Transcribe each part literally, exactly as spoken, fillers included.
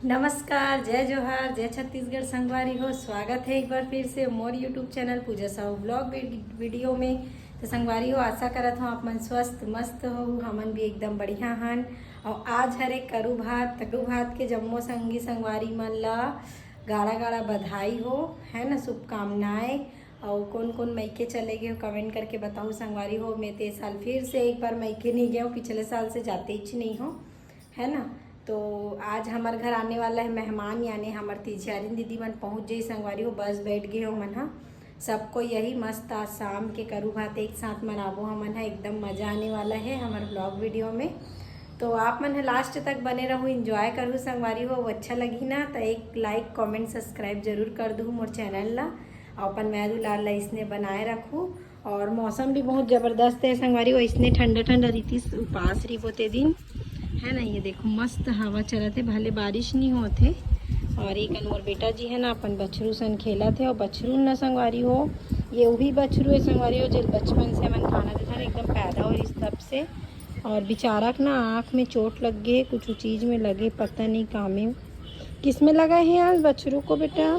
नमस्कार, जय जोहार, जय छत्तीसगढ़ संगवारी हो। स्वागत है एक बार फिर से मोर YouTube चैनल पूजा साहू ब्लॉग वीडियो में। तो संगवारी हो, आशा करत हूँ आप मन स्वस्थ मस्त हो, हमन भी एकदम बढ़िया हन। और आज हरे करू भात, करू भात के जम्मो संगी संगवारी मन ला गाड़ा गाड़ा बधाई हो, है ना, शुभकामनाएं। और कौन कौन मैके चले गए हो, कमेंट करके बताओ संगवारी हो। मैं तो ये साल फिर से एक बार मैके नहीं गया हूँ, पिछले साल से जाते ही नहीं हो, है ना। तो आज हमारे घर आने वाला है मेहमान, यानी हमार तिजियारिन दीदी मन पहुँच जाई संगवारी हो, बस बैठ गए हो मन हा। सबको यही मस्त आज शाम के करू भात एक साथ मनाबो हमन हा, एकदम मजा आने वाला है हमारे ब्लॉग वीडियो में। तो आप मन ह लास्ट तक बने रहू, एंजॉय करू संगवारी हो। अच्छा लगी ना तो एक लाइक, कमेंट, सब्सक्राइब जरूर कर दू मोर चैनल ला, और अपन मया दुलार ला इसने बनाए रखू। और मौसम भी बहुत जबरदस्त है संगवारी हो, इसने ठंडा ठंडा रीतिस उपास रहिबो ते दिन, है ना। ये देखो मस्त हवा चलत है, भले बारिश नहीं होत है। और एक अनवर बेटा जी है ना, अपन बछरू सन खेलत है, और बछरू न संगवारी हो, ये वही बछरू है संगवारी हो, जो बचपन से हमन खाना देता है, एकदम पैदा हो इस तब से। और बेचारा के ना आँख में चोट लग गए, कुछ चीज में लगे, पता नहीं का में। किस में लगा है आज बछरू को बेटा?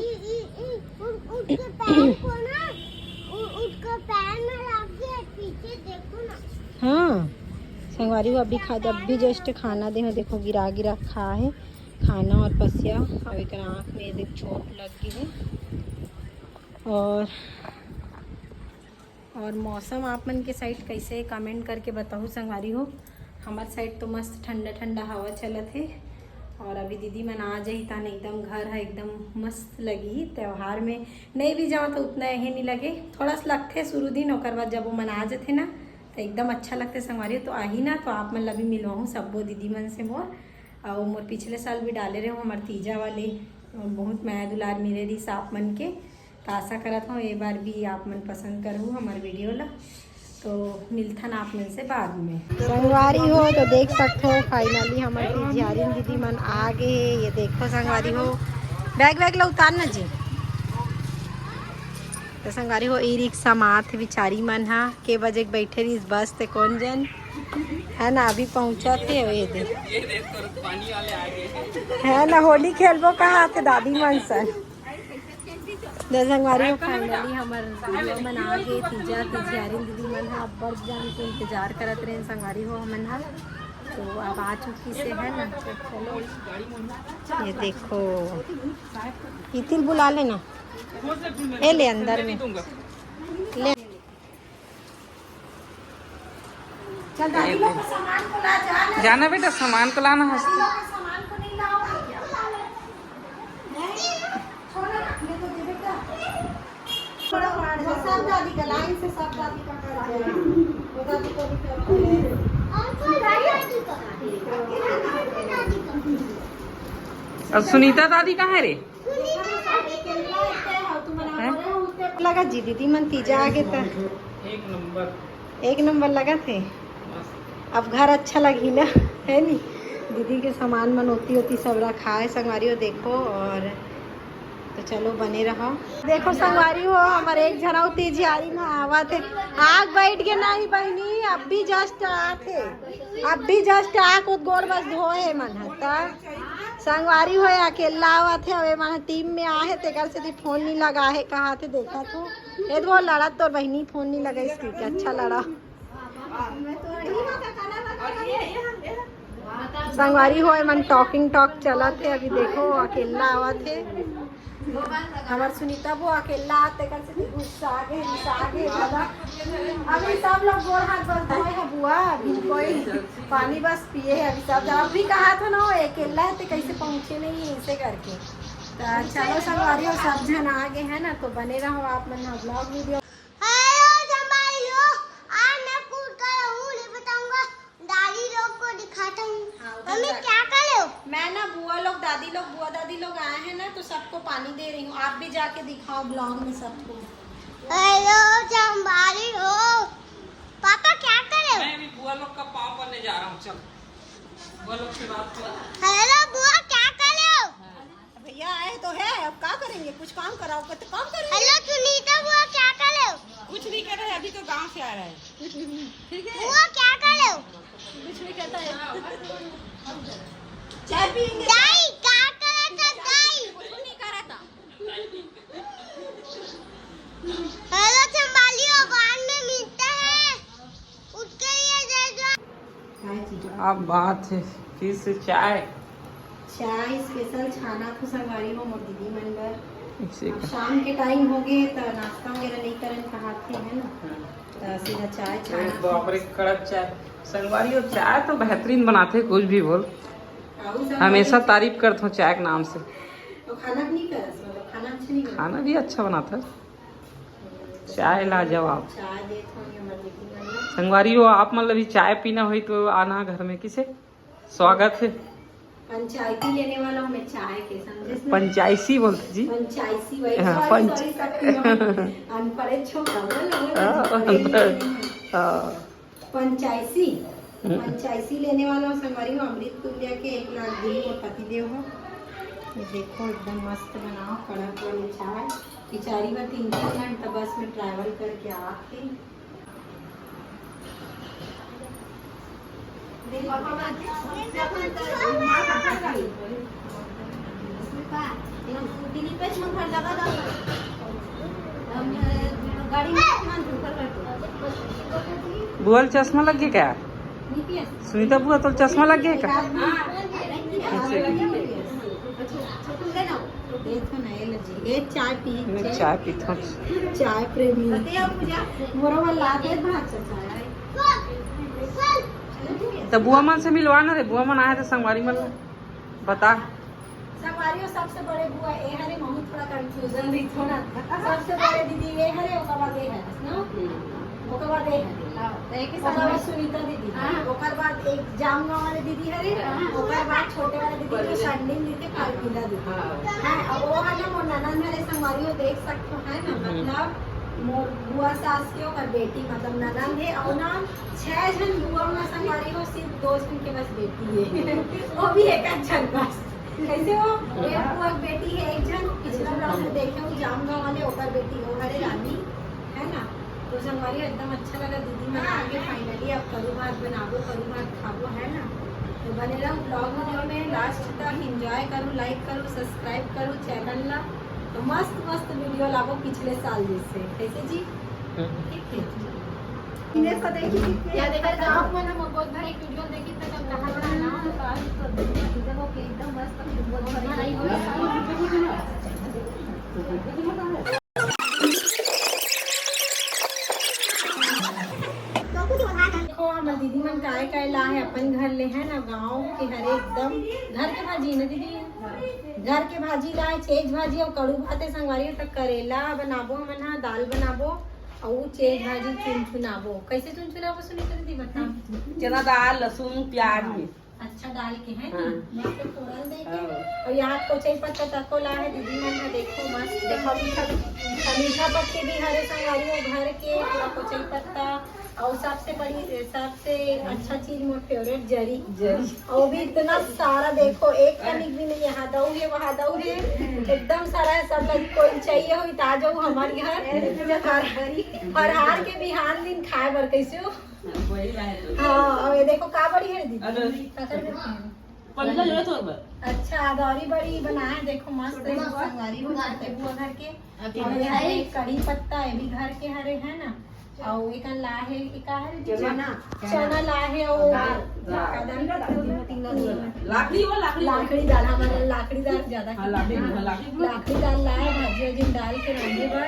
हाँ संगवारी हो, अभी खा, जब भी जस्ट खाना दे हो, देखो गिरा गिरा खा है खाना और पसिया। अब एक आँख में देख चोट लग गई है। और और मौसम आप मन के साइड कैसे, कमेंट करके बताओ संगवारी हो। हमार साइड तो मस्त ठंडा ठंडा हवा चलत है। और अभी दीदी मन आ जाही तान एकदम घर है एकदम मस्त लगी। त्यौहार में नहीं भी जाओ तो उतना यही नहीं लगे, थोड़ा सा लगते शुरू दिन, ओकर बाद जब वो मन आ जाते ना तो एकदम अच्छा लगते संगवारी हो। तो आही ना तो आप मन ला भी मिलवाहूँ सब्बो दीदी मन से मोर। और मोर पिछले साल भी डाले रहे हमार तीजा वाले, बहुत मया दुलार मिले रही आप मन के। तो आशा करत हूँ ये बार भी आप मन पसंद करू हमार वीडियो ला। तो मिलथन आप मन से बाद में। संगवारी हो तो देख सकते हो, फाइनली हमार तिजियारिन दीदी मन आ गए। ये देखो संगवारी हो, बैग वैग ला उतार ना जी। तो संगवारी हो, ई रिक्शा मात बिचारी मन हा के बजे के बैठे रहिस बस ते कौन जन, है ना, अभी पहुंचा थे। ये दे, है ना, होली खेलबो कहा थे दादी मन सन। तो संगवारी हो, फाइनली हमर वीडियो मन आ गए। तीजा तिजियारिन दीदी मन हा अब्बड़ जन के इंतजार करत रहे संगवारी हो हमन हा। तो अब आ चुकी से है ना, तो चलो ये देखो, इतिल बुला लेना, ए ले अंदर में ले। चल दादी लोग का सामान को ला, जा ना। जाना बेटा, सामान को लाना हंसते। दादी लोग का सामान को नहीं लाओ क्या? नहीं? छोड़ो ना, ये तो दे बेटा। थोड़ा वो सब दादी का लाइन से सब दादी का कर दे। वो दादी को भी कर दे। और कोई दादी का। अब सुनीता दादी कहाँ है रे? हैं? लगा जी दीदी मन तीजा आगे त एक नंबर। एक नंबर लगा थे। अब घर अच्छा लगी ना, है नी? दीदी के सामान मन होती होती सब रखा है संगवारी हो, देखो। और तो चलो बने रहो। देखो संगवारी हो, हमारे एक झना तिजियारिन हा आवा थे, आग बैठ के नहीं बहनी, अब भी जस्ट आ थे, अब भी जस्ट आ कुछ गोड़ बस धोए मन हता। संगवारी हो अकेला आवत हे, अउ ए मन टीम में आहे, तेकर सेती फोन नहीं लगा हे, कहा थे देखा तू। ए तो लड़त तोर बहिनी फोन नहीं लगा इसकी, क्या अच्छा लड़ा। संगवारी हो, ए मन टॉकिंग टॉक चलत हे, अभी देखो अकेला आवत हे। हमार सुनीता बुआ अकेला आते कर से गुस्सा आगे, गुस्सा आगे दादा। अभी सब लोग गोड़ हाथ बस धोए हैं बुआ, अभी कोई पानी बस पिए है अभी सब। जब भी कहा था ना, वो अकेला है तो कैसे पहुँचे नहीं है, इसे करके। तो चलो संगवारी हो, सब जन आ गए हैं ना, तो बने रहो आप मन ब्लॉग वीडियो। हेलो संगवारी हो, आज मैं कुछ कर हूँ नहीं बताऊंगा, दादी लोग को दिखाता हूँ। हाँ, उधर मम्मी, जा। क्या कर रहे हो? मैं ना बुआ लोग, दादी लोग, बुआ दादी लोग आए हैं ना, तो सबको पानी दे रही हूँ। आप भी जाके दिखाओ ब्लॉग में सबको। हेलो संगवारी हो, पापा क्या कर रहे हो? मैं भी बुआ लोग का पाँव पड़ने जा रहा हूँ। चल, बुआ लोग से बात कर। हेलो बुआ, क्या कर रहे हो? भैया आए तो है, अब का करेंगे, कुछ काम कराओ, तो काम करेंगे। हेलो सुनीता बुआ, क्या कर रहे हो? कुछ नहीं कर रहे, अभी तो गांव से आ रहा है। ठीक है। बुआ क्या कर रहे हो? कुछ नहीं करता है। चाय पियेंगे। चाय क्या कर बात है, फिर से चाय। चाय स्पेशल छाना तो संगवारी हो मोर दीदी मन बर। इसे अब शाम के टाइम हो गए तो नाश्ता वगैरह नहीं करन चाहत थे, है ना? तो सीधा चाय अरे छाना। बाप रे, कड़क चाय। संगवारी हो, चाय तो बेहतरीन बनाते, कुछ भी बोल। आऊ संगवारी हमेशा तारीफ करत हो चाय के नाम से। तो खाना भी नहीं करस, मतलब खाना अच्छा नहीं बनता। खाना भी अच्छा बनाता है। चाय लाजवाब। चाय देत हो ये हमर दीदी मन ला। संगवारी हो, आप मन ला भी चाय पीना होई तो आना घर में, किसे स्वागत है। पंचायती लेने वाला हूँ मैं चाय के, समझे ना? पंचायसी बोलते जी। पंचायसी, वही, हाँ, sorry, पंच- sorry, सब पियो। अनपढ़े छोकरा, बोल, बोल, हाँ, बोल। अनपढ़। हाँ। पंचायसी, हम्म। पंचायसी लेने वाला हूँ संगवारी हो, अमृत तुल्या के एक लाख दी मोर पति देव हो। ये देखो, एकदम मस्त बनाओ, कड़क वाली चाय। बिचारी बा तीन तीन घंटा बस में travel करके आके। बुआ ल चश्मा लग गया क्या? सुनीता बुआ, तो चश्मा लग गया क्या? ये चाय पी, मैं चाय पीता हूँ। चाय प्रेमी। मोरो वाला लाते भाग से चाय। तो बुआ मन से मिलवा ना रे, बुआ मन आए थे संगवारी मन ला। बता। संगवारी हो, सबसे बड़े बुआ ए हरे, महू थोड़ा confusion रही थोड़ा। सबसे बड़े दीदी ए हरे, ओकर बाद ए हरे, ना? ओकर बाद ए हरे। हाँ, तो एक ही ओकर बाद साथ में। सुनीता दीदी। हाँ। ओकर बाद एक जाम गाँव वाले दीदी हरे, हाँ। ओकर बाद छोटे वाले दीदी जो संडिंग दीदी, फालमीदा दीदी। हाँ। हाँ, अब वो है ना, मोर ननद हरे संगवारी हो, देख सकते हो, है ना? हम्म। मतलब, मोर बुआ सास के ओकर बेटी, मतलब, ननद है, और ना, छह जन बुआ में संगवारी हो, सिर्फ दो जन के बस बेटी है। वो भी एक आध जन बस। कैसे हो? एक बुआ के बेटी है, एक जन, पिछला vlog में देखे हो, जाम गाँव वाले, ओकर बेटी, वो हरे रानी, है ना? तो संगवारी एकदम अच्छा लगा दीदी मन आके, finally अब करू भात बनाबो, करू भात खाबो, है ना? तो बने रहो vlog video में last तक, enjoy करो, like करो, subscribe करो channel ला। तो मस्त मस्त video लाबो पिछले साल जैसे, कैसे जी? हम्म। ठीक है। इन्हें सब देखी कितने या देखा जाओ मन हम बहुत भरे video देखी तो कब कहाँ बनाना हो तो आज तो देखो कि एकदम मस्त बहुत भरे। देखो, हमर दीदी मन काय काय ला है अपन घर ले, है ना, गाँव के हरे एकदम घर के भाजी ना दीदी, घर के भाजी ला है, चेज भाजी और कड़ू भात है संगवारी, त करेला बनाबो हमन हा, दाल बनाबो और चेज भाजी चुनचुनाबो। कैसे चुनचुनाबो सुनीता दीदी, बता। चना दाल, लहसुन, प्याज में। अच्छा डाल के, है ना? हाँ। मस्त फोरन दे के। हाँ। और यहाँ कोचई पत्ता तको ला है दीदी मन का, देखो मस्त। देखो मीठा, मीठा पत्ती भी हरे संगवारी हो घर के, पूरा कोचई पत्ता। और सबसे बड़ी, सबसे अच्छा चीज मोर favourite जरी। जरी। और भी इतना सारा देखो, एक कनिक भी नहीं, यहाँ दऊ है, वहाँ दऊ है, एकदम सारा है। सब लगी कोई चाहिए हो तो आ जाओ हमारे घर। फरहार के बिहान दिन खाए बर कैसे हो? वही लाए तो। हाँ, और ये देखो का बड़ी है दीदी। अरे। पकड़ के खाओ। पल्ला जो है तोर बर। अच्छा, अदौरी बड़ी बनाए, देखो मस्त है, संगवारी हो जाते बुआ घर के। अभी और ये हरे कड़ी पत्ता, ये भी घर के हरे है ना। और एक ला है, ये का है दीदी? चना। चना ला है, और दाल। का दाल? लाकड़ी हो, लाकड़ी हो। लाकड़ी दाल, हमारे लाकड़ी दाल ज्यादा हाँ, खाते लाकड़ी हैं। हो, लाकड़ी हो। लाकड़ी दाल ला है, भाजी वाजी डाल के रांधे बर।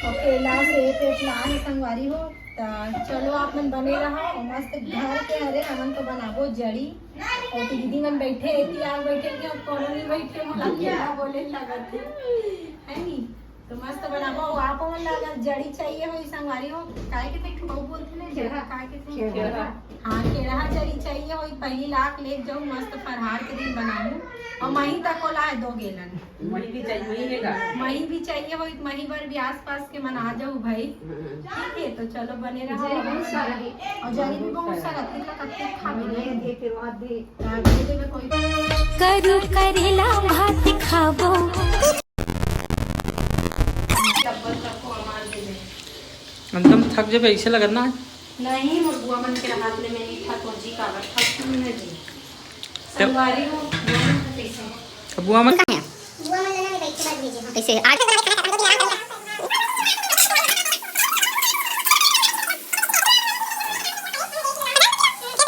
और केला, सेब, वेब ला है संगवारी हो। त चलो आप मन बने रहा और मस्त घर के हरे हमन तो बनाबो जड़ी। और तो दीदी मन बैठे, एती आग बैठे के अब कोनो नहीं बैठे, मोला क्या बोले लगत है, है नी? तो मस्त बनाबो। और आप मन ला अगर जड़ी चाहिए हो, संगवारी हो, काय के थे ठुकऊ बोलथे ना, जड़ा काय के थे? खेरहा। हाँ, खेरहा जड़ी चाहिए हो, पहली लाख ले जाओ, मस्त फरहार के दिन बनाऊँ। और मही तक ओला है दो गेलन। मही भी चाहिए, मही लेगा। मही भी चाहिए हो, मही बर भी आसपास के मन आ जाओ भाई। हाँ। ठीक है, तो चलो बने रहो। जरी बहुत सारा है। और जरी भी बहुत सारा, अतका कत्ते खाबे नहीं। ये फिर वहाँ दे। हाँ, दे देबे कोई। करू करेला भात खाबो। एकदम थक जबे ऐसे लगत ना। नहीं, मोर बुआ मन के हाथ ले मैं नहीं थक जी, काबर थक तुम ने जी। संगवारी हो, बुआ मन के कैसे? तो बुआ मन कहाँ है? बुआ मन लेने में बैठे मत भेजे हम। कैसे? आज पढ़े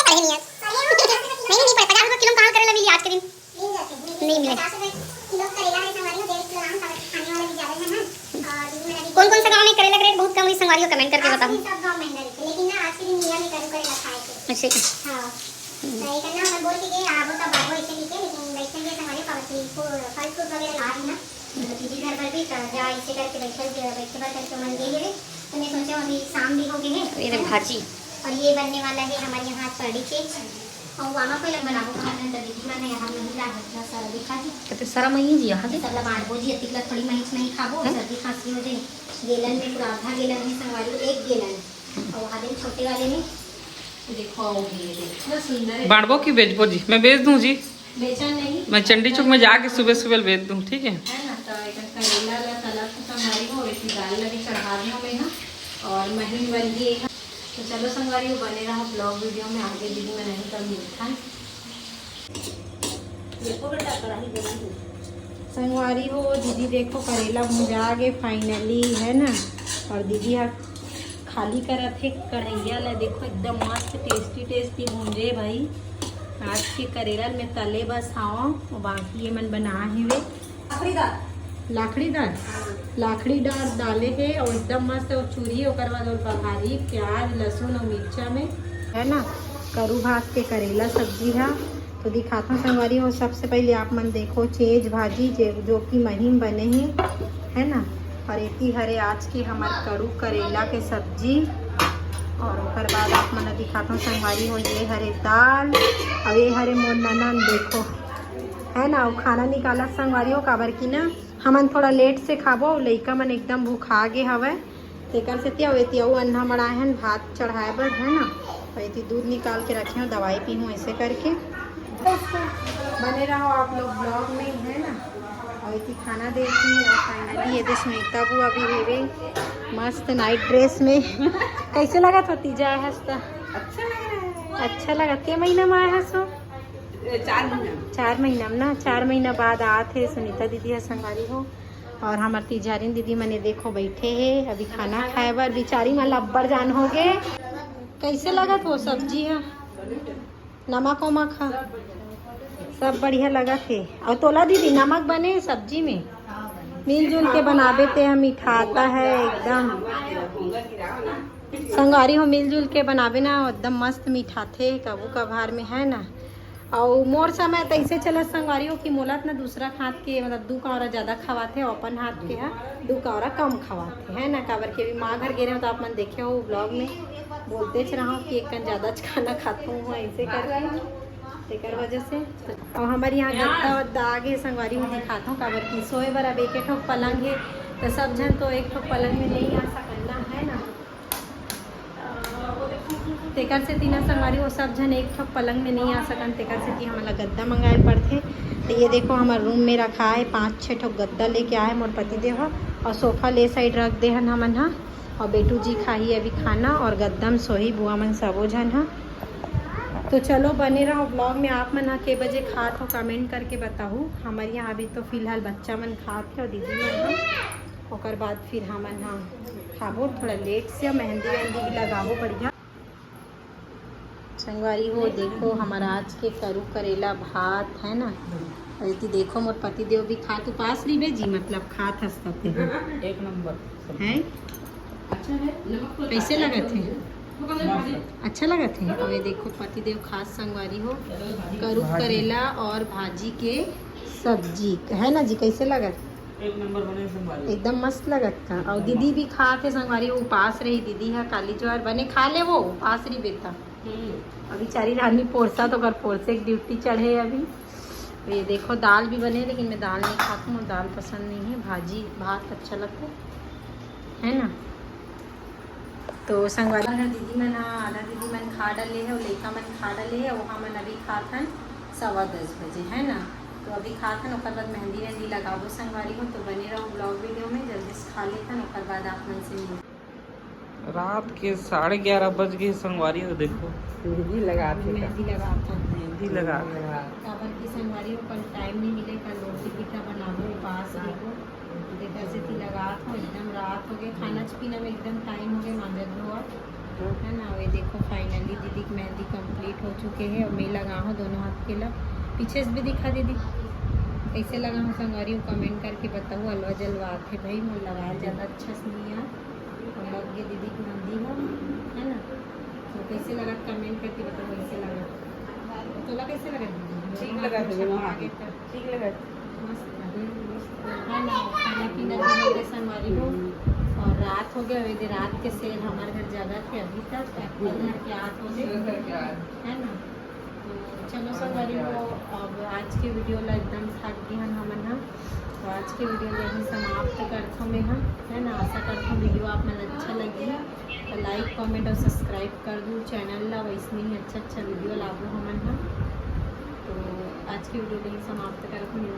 नहीं है। नहीं मिले। पचास रुपए किलो करेला है संगवारी हो, डेढ़ किलो लाम, ताकि खाने वाला भी ज्यादा है ना। और दीदी मेरा भी कौन कौन सा गांव में करेला का रेट बहुत कम है संगवारी हो, कमेंट करके बताओ। सब गांव महंगा रहते, लेकिन ना आज के दिन मिला में करू करेला खाए थे। अच्छा। हाँ। तो ये करना अपन बोल के गए, आबो तब आबो ऐसे नहीं के, लेकिन बैठे हुए संगवारी पावती को फल फ्रूट वगैरह ला रही ना। तो दीदी घर पर भी तो जा ऐसे करके बैठे हुए, बैठे बात करके मन गए हुए। तो मैं सोचा अभी शाम भी हो गए हैं, ये है ना? भाजी। और ये बनने वाला है हमारे यहाँ कढ़ी के। और वामा को लग बनाबो खाना तो दीदी मन यहाँ नहीं ला हटना सारा दिखा जी। कते सारा मही जी यहाँ दे। सब ला बांटबो जी, अतिक ला थोड़ी महीच नहीं खाबो, हैं? सर्दी खांसी हो जाए। गेलन में पूरा आधा गेलन है संगवारी, एक गेलन। और वहाँ दिन छोटे वाले में देखो, आओगे, ये देखो, इतना सुंदर है। बांटबो की बेचबो जी? मैं बेच दूं जी। बेचन नहीं। मैं चंडी चौक में जाके सुबह सुबह बेच दूं, ठीक है? है ना, तो एक करेला ला तलब के संगवारी हो, एक दाल ला भी चढ़ा दियो मैं, हाँ। और महीन बन गई है। तो चलो संगवारी हो, बने रहो ब्लॉग वीडियो में, आगे दीदी मन नहीं कम मिलता है। देखो बेटा, कढ़ाई जल्दी दे। संगवारी हो, दीदी देखो करेला भुंजा गे finally, है ना। और दीदी हा खाली करत हे कढ़ैया ला, देखो एकदम मस्त tasty tasty भूंजे भाई। आज के करेला में तले बस हाव, बाकी ये मन बना हेवे। लाखड़ी दार। लाखड़ी दार डाले हे और एकदम मस्त, और चूरी, ओकर बाद और बघारी प्याज, लहसुन और मिर्चा में, है ना, करू भात के करेला सब्जी है। तो दिखाता हूँ संगवारी हो, सबसे पहले आप मन देखो चेज भाजी जे, जो कि महीन बने हे, है ना। और एती हरे आज के हमार करू करेला के सब्जी। और ओकर बाद आप मन दिखाता हूँ संगवारी हो, ये हरे दाल और ये हरे मोर ननन, देखो, है ना, वो खाना निकाला संगवारी हो, काबर की ना हमन थोड़ा लेट से खाबो, लइका मन एकदम भुखा गे हवय, तेकर सेती। अउ एती अउ अन्ना मड़ाए हन भात चढ़ाए बर, है ना। अउ एती दूध निकाल के रखे हूँ, दवाई पीहूँ ऐसे करके। बने रहो आप लोग ब्लॉग में, है ना। अउ एती खाना देती और finally ये दे सुनीता बुआ भी हेवे मस्त night dress में। कैसे लगा था तीजा है हंसता? अच्छा लगा रहा है। अच्छा लगा। के महीना में आया हंसो? चार महीना। चार महीना में ना, चार महीना बाद आत हे सुनीता दीदी ह संगवारी हो। और हमर तिजारिन दीदी मने देखो बैठे हे अभी खाना खाए बर। बिचारी मन ला अब्बड़ जान हो गे। कैसे लगत हो सब्जी ह? नमक वमक ह? सब बढ़िया लगत हे। और तोला दीदी, नमक बने हे सब्जी में? मिलजुल के बनाबे ते ह मिठाता है एकदम। संगवारी हो, मिलजुल के बनाबे ना, एकदम मस्त मिठाथे कभू कभार में, है ना। अउ मोर समय त अइसे चलत संगवारी हो कि मोला त ना दूसरा हाथ के, मतलब दू कौरा ज्यादा खवाथे, अपन हाथ के हा दू कौरा कम खवाथे, है ना। काबर के अभी माँ घर गे रहे हो तो आप मन देखे हो ब्लॉग में, बोलते च रहा कि एक कन ज्यादा खाना खाते हो ऐसे करके, तेकर वजह से। और हमारे यहाँ गद्दा वद्दा आगे संगवारी में दिखाता हूँ, काबर की सोए बर अब एक ठोक पलंग है, तो सब झन तो एक ठोक पलंग में नहीं आ सकन ना, है ना। तेकर सेती ना संगवारी, वो सब झन एक ठो पलंग में नहीं आ सकन, तेकर सेती हमन ला गद्दा मंगाए पड़थे। तो ये देखो, हमारे रूम में रखा है पाँच छः ठो गद्दा लेके आए मोर पति देव ह, और सोफा ले साइड रख दे हन हमन हा। और बेटू जी खाही अभी खाना और गद्दा में सोही बुआ मन सबो झन हा। तो चलो बने रहो ब्लॉग में। आप मन हा के बजे खात हो कमेंट करके बताहू। हमारे यहाँ अभी तो फिलहाल बच्चा मन खात हे और दीदी मन हा, ओकर बाद फिर हमन हा खाबो थोड़ा लेट से, मेहंदी वेहंदी भी लगाबो बढ़िया। संगवारी हो, देखो हमारा आज के करू करेला भात है ना। और एती देखो मोर पति देव भी खात उपास रहिबे जी, मतलब खात हंसता ते हैं। एक नंबर। हैं? अच्छा है, नमक तो कैसे लगत है? अच्छा लगत है। और ये देखो पति देव खात संगवारी हो, करू करेला और भाजी के सब्जी है ना जी, कैसे लगत? एक नंबर बने संगवारी। एकदम मस्त लगत का। और दीदी भी खात हे संगवारी, वो उपास रही दीदी है काली ज्वार बने खा ले, वो उपास रही बेटा। हम्म। अभी चारी रानी पोरसा तो कर पोरसे एक ड्यूटी चढ़े अभी। ये देखो दाल भी बने, लेकिन मैं दाल नहीं खाती हूँ, दाल पसंद नहीं है, भाजी भात अच्छा लगता है, है ना। तो संगवारी मन, दीदी मन हा, आधा दीदी मन खा डाले है, और लइका मन खा डाले है, वो हमन अभी खाथन सवा दस बजे, है ना। तो अभी खाथन, ओकर बाद मेहंदी वेहंदी लगाबो संगवारी हो। तो बने रहो ब्लॉग वीडियो में, जल्दी से खा लेथन, ओकर बाद आप मन से मिल। रात के साढ़े ग्यारह बज गए संगवारी हो, देखो। मेहंदी लगाथे का? मेहंदी लगाथन। मेहंदी लगा। काबर की संगवारी हो, कल टाइम नहीं मिले, कल रोटी पिठा बनाबो, उपास रहिबो। तेकर सेती लगात हो, एकदम रात हो गए, खाना पीना में एकदम टाइम हो गए, मांजत धोवत, है ना। वे देखो finally दीदी की मेहंदी complete हो चुके है। और मैं लगा हूँ दोनों हाथ के ला, पीछे से भी दिखा दीदी, कइसे लगा हो संगवारी हो, कमेंट करके बताओ। अलवा जलवा आथे भाई, मोर लगाए ज़्यादा अच्छा से नहीं आ, तो लग गे दीदी के नंदी हो, है ना? तो कइसे लगा, कमेंट करके बताओ कइसे लगा। तोला कइसे लगा दीदी? ठीक लगा थे, अच्छा, हाँ। आगे तक ठीक लगा। मस्त है। है ना, खाना पीना भी हो गया संगवारी हो। और रात हो गया, अभी रात के सेर हमारे घर जगह थे अभी तक, एप्पल घर के आत हो गए, है ना। तो चलो संगवारी हो, अब आज के वीडियो ला एकदम थक गए हन हमन ह। तो आज के वीडियो ला यहीं समाप्त करथों मैं ह, है ना। आशा करथों वीडियो आप मन अच्छा लगी, तो लाइक, कमेंट और सब्सक्राइब कर दू चैनल ला, वैसने ही अच्छा अच्छा वीडियो लाबो हमन ह। तो आज के वीडियो ला यहीं समाप्त करथों।